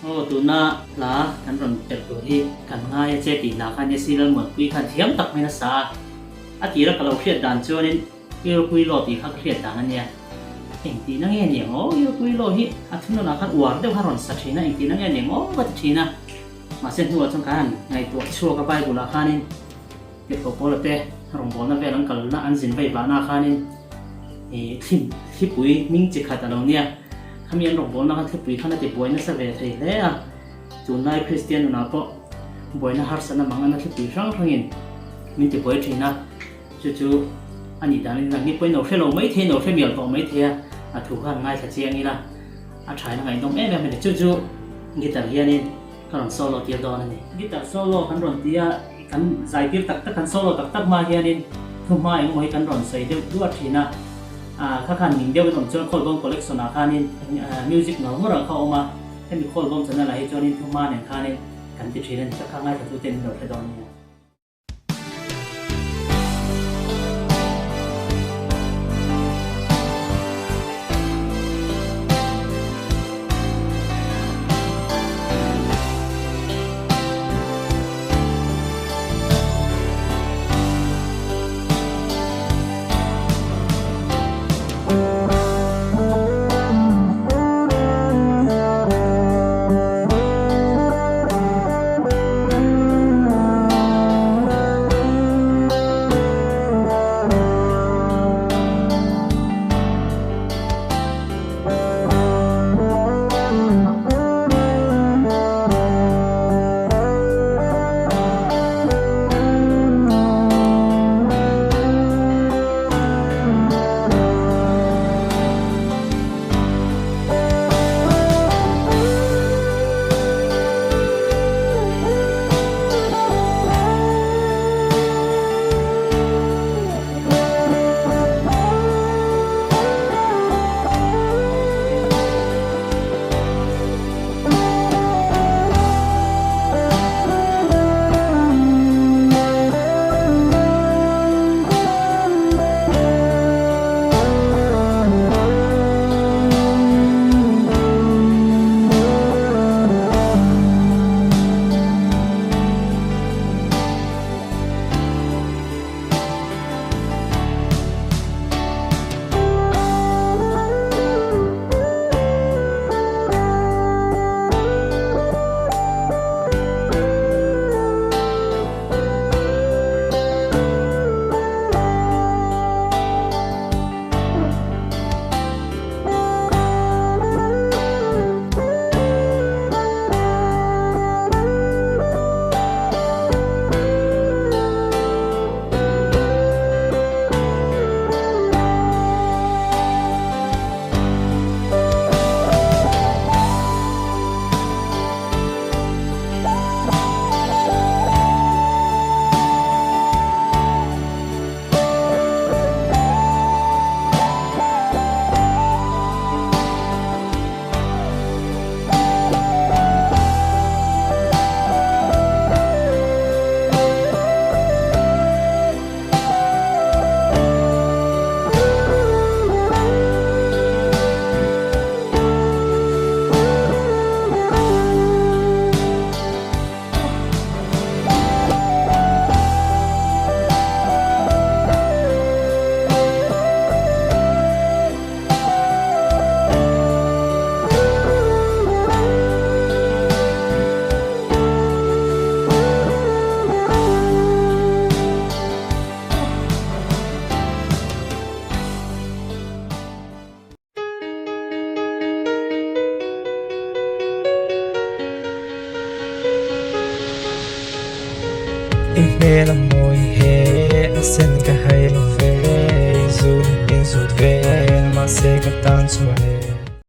Aw tuna hla kan rawn perh tur hi kan ngai a che tih hla khan Yesi Lalmuanpui khan thiam tak hmel a sa a, a tira ka lo hriat dan chuanin Irpui law tih kha ka hriat dan a nia. Engtihna nge ni ang aw Irpui law hi a thunawnah khan uar deuh khan rawn sa thin a, engtihna nge ni ang aw ka ti thin a. Mahse hnuah chuan kan han ngaihtuah chhuak a Bible ah khanin Tirhkoh Paula te rawngbawlna vel an kalna an zin vei vahna ah khanin ih thli thlipui hming chi khat a lo nia. Khami an rawngbawlna khan thlipui khan a ti buai nasa ve thei hle a. Tunlai Kristian nunah pawh buaina harsatna mangana thlipui hrang hrangin min ti buai thin a. Chu chu a nih dan in ni pawhin lo hre lo mai thei in lo hre mial tawh mai thei a, a thu khan ngaithla chiang ila a thain a ngaihnawm em em a ni. Chu chu guitar hianin ka rawn solo tir dawn a ni. Guitar solo kan rawn ti a, kan zai tir tak tak, kan solo tak tak hma hianin thu hma engemaw hi kan rawn sawi deuh duah thin a, kha khan ning deuhin awm chuan Khawlbawm collection ah khanin music ngawr ngawr ah kha a awm a, hemi Khawlbawm channel ah hi chuanin thu hma nen khanin kan ti thin a ni. Ka kha ngaithla tu ten min lo hre dawn nia. I hmel a mawi he a sen ka hai.